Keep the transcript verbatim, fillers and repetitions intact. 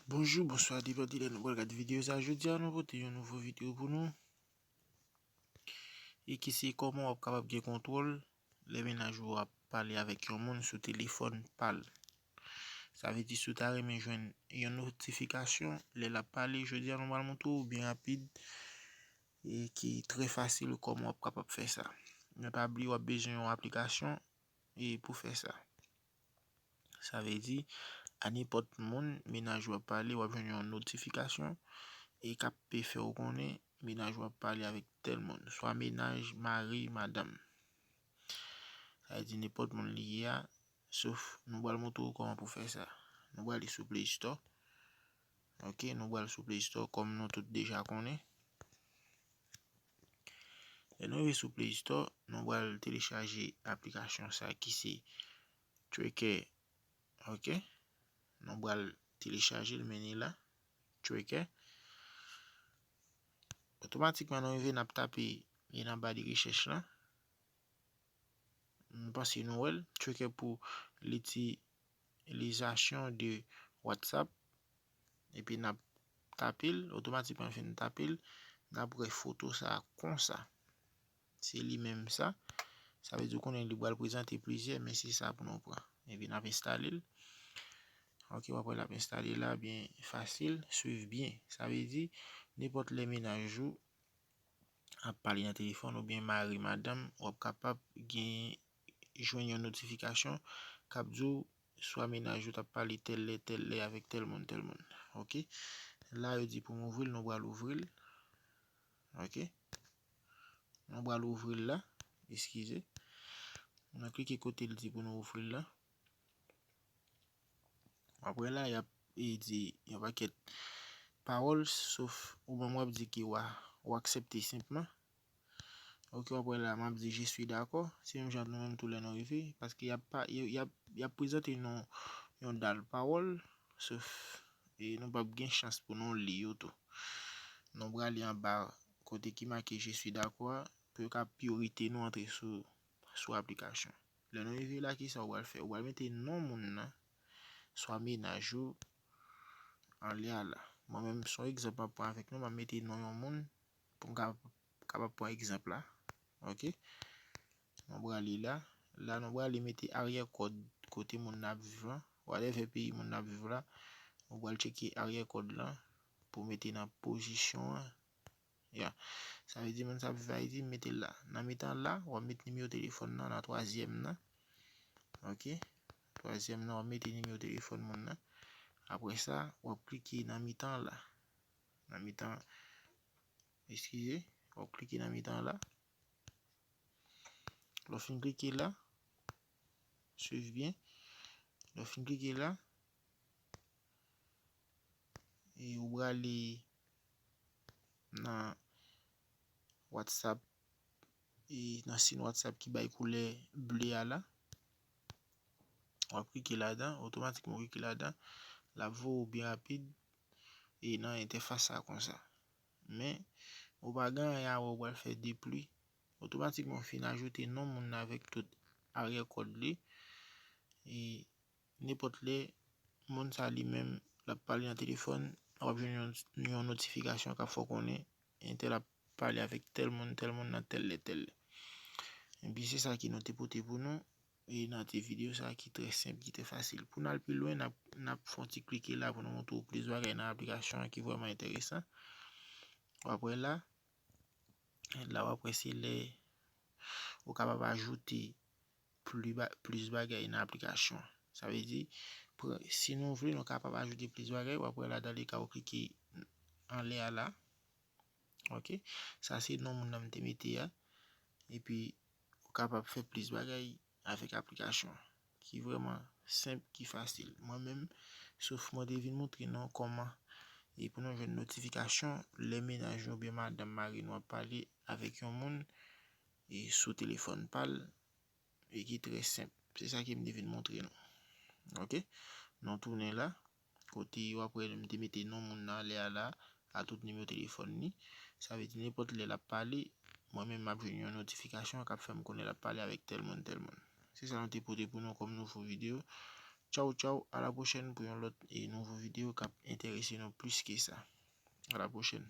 Bonjou, bonswa, depann de lè nou pral gade videyo sa. Jodi a, nou pote yon nouvo videyo pou nou. E ki se kòman w ap kapab gen kontwòl lè mennaj ou ap pale avèk yon moun sou telefòn pa l. Sa vle di, si w ta renmen jwenn yon notifikasyon lè l ap pale, jodi a, nou pral montre w byen rapid e ki trè fasil kòman w ap kapab fè sa. Men pa bliye, w ap bezwen yon aplikasyon e pou fè sa. Sa vle di, a nenpòt moun, mennaj ou ap pale, w ap jwenn yon notifikasyon e k ap pe fè w konnen mennaj ou ap pale avèk tèl moun, swa mennaj, mari, madanm. Sa vle di, nenpòt moun li ye a, sof nou pral montre w kòman pou fè sa. Nou prale sou Play Store. Ok, nou pral sou Play Store kòm nou tout deja konnen. Lè nou rive sou Play Store, nou pral telechaje aplikasyon sa ki se Tracker. Ok, nou pral telechaje l, men li la, Tracker. Otomatikman, nou rive, n ap tape li nan ba de rechèch lan. M panse nou wè l, Tracker pou litilizasyon de WhatsApp. Epi n ap tape l, otomatikman fin tape l, n ap wè foto sa konsa. Se li menm sa. Sa vle di w konnen li pral prezante plizyè, men se sa pou nou pran. Epi n ap enstale l. Ok, w ap wè l ap enstale la byen fasil, swiv byen. Sa vle di, nenpòt lè mennaj ou ap pale nan telefòn oubyen mari, madanm, w ap kapab gen, jwenn yon notifikasyon k ap di w swa mennaj ou t ap pale tèl lè, tèl lè avèk tèl moun, tèl moun. Ok? La, yo di pou m ouvri l, nou pral ouvri l. Ok? Nou pral ouvri l la. Eskize. Nou klike kote l di pou nou ouvri l la. Apre la, y ap e di yon pakèt pawòl, sof ou menm w ap di ke w a, w aksepte senpman. Ok, apre la, m ap di je suis d'accord. Se menm jan nou menm tou lè nou rive, paske y ap pa, y, y ap, y ap prezante nou yon dal pawòl, sof e nou p ap gen chans pou nou li yo tou. Nou prale anba kote ki make je suis d'accord a, pou yo ka priyorite nou antre sou, sou aplikasyon. Lè nou rive la, kisa ou pral fè? Ou pral mete non moun nan, swa mennaj ou, anlè a la. Mwen menm, se yon egzanp m ap pran avèk nou, m ap mete non yon moun pou m ka, kapab pran egzanp la. Ok? Nou prale la. La, nou prale mete aryè kòd kote moun nan ap viv lan. Whatever peyi moun nan ap viv la, ou pral tcheke aryè kòd lan pou mete nan pozisyon an. Ya. Sa vle di moun sa ap viv Ayiti, mete l la. Nan mitan la, w ap met nimewo telefòn nan, nan twazyèm nan. Ok? Twazyèm nan, w ap mete nimewo telefòn moun nan. Apre sa, w ap klike nan mitan la. Nan mitan, eskize, w ap klike nan mitan la. Lè w fin klike la, swiv byen. Lè w fin klike la, e ou prale nan WhatsApp, e nan siy WhatsApp ki bay koulè ble a la. W ap klike ladan, otomatikman w klike ladan, l ap voye w byen rapid e nan entèfas sa konsa. Men, ou pa gen anyen a wè ou pral fè de plis. Otomatikman, w fin ajoute non moun nan avèk tout aryè kòd li. E nenpòt lè, moun sa li menm, l ap pale nan telefòn, w ap jwenn yon, yon notifikasyon k ap fè w konnen entèl ap pale avèk tèl moun, tèl moun nan tèl lè, tèl lè. Epi se sa ke nou te pote pou nou e nan ti videyo sa ki trè senp, ki trè fasil. Pou n al pi lwen, n ap, n ap fè yon ti klike la pou nou montre w plis bagay nan aplikasyon an ki vrèman enteresan. W ap wè la, la w ap wè se lè ou kapab ajoute pli ba-, plis bagay nan aplikasyon an. Sa vle di, pre-, si nou vle, nou kapab ajoute plis bagay. W ap wè la, dan le ka ou klike anlè a la. Ok? Sa se non moun nan m te mete a. Epi, ou kapab fè plis bagay avèk aplikasyon an, ki vrèman senp, ki fasil. Mwen menm, sof mwen te vin montre nou kòman e pou nou jwenn notifikasyon lè mennaj nou oubyen madanm, mari nou ap pale avèk yon moun e sou telefòn pa l, e ki trè senp. Se sa ke m te vin montre nou. Ok? Nou tounen la. Kote w ap wè m te mete non moun nan anlè a la, a tout nimewo telefòn li. Sa vle di nenpòt lè l ap pale, mwen menm m ap jwenn yon notifikasyon k ap fè m konnen l ap pale avèk tèl moun, tèl moun. Se sa nou te pote pou nou kòm nouvo videyo. Tchaw, tchaw, a la pwochèn pou yon lòt e nouvo videyo k ap enterese nou plis ke sa. A la pwochèn.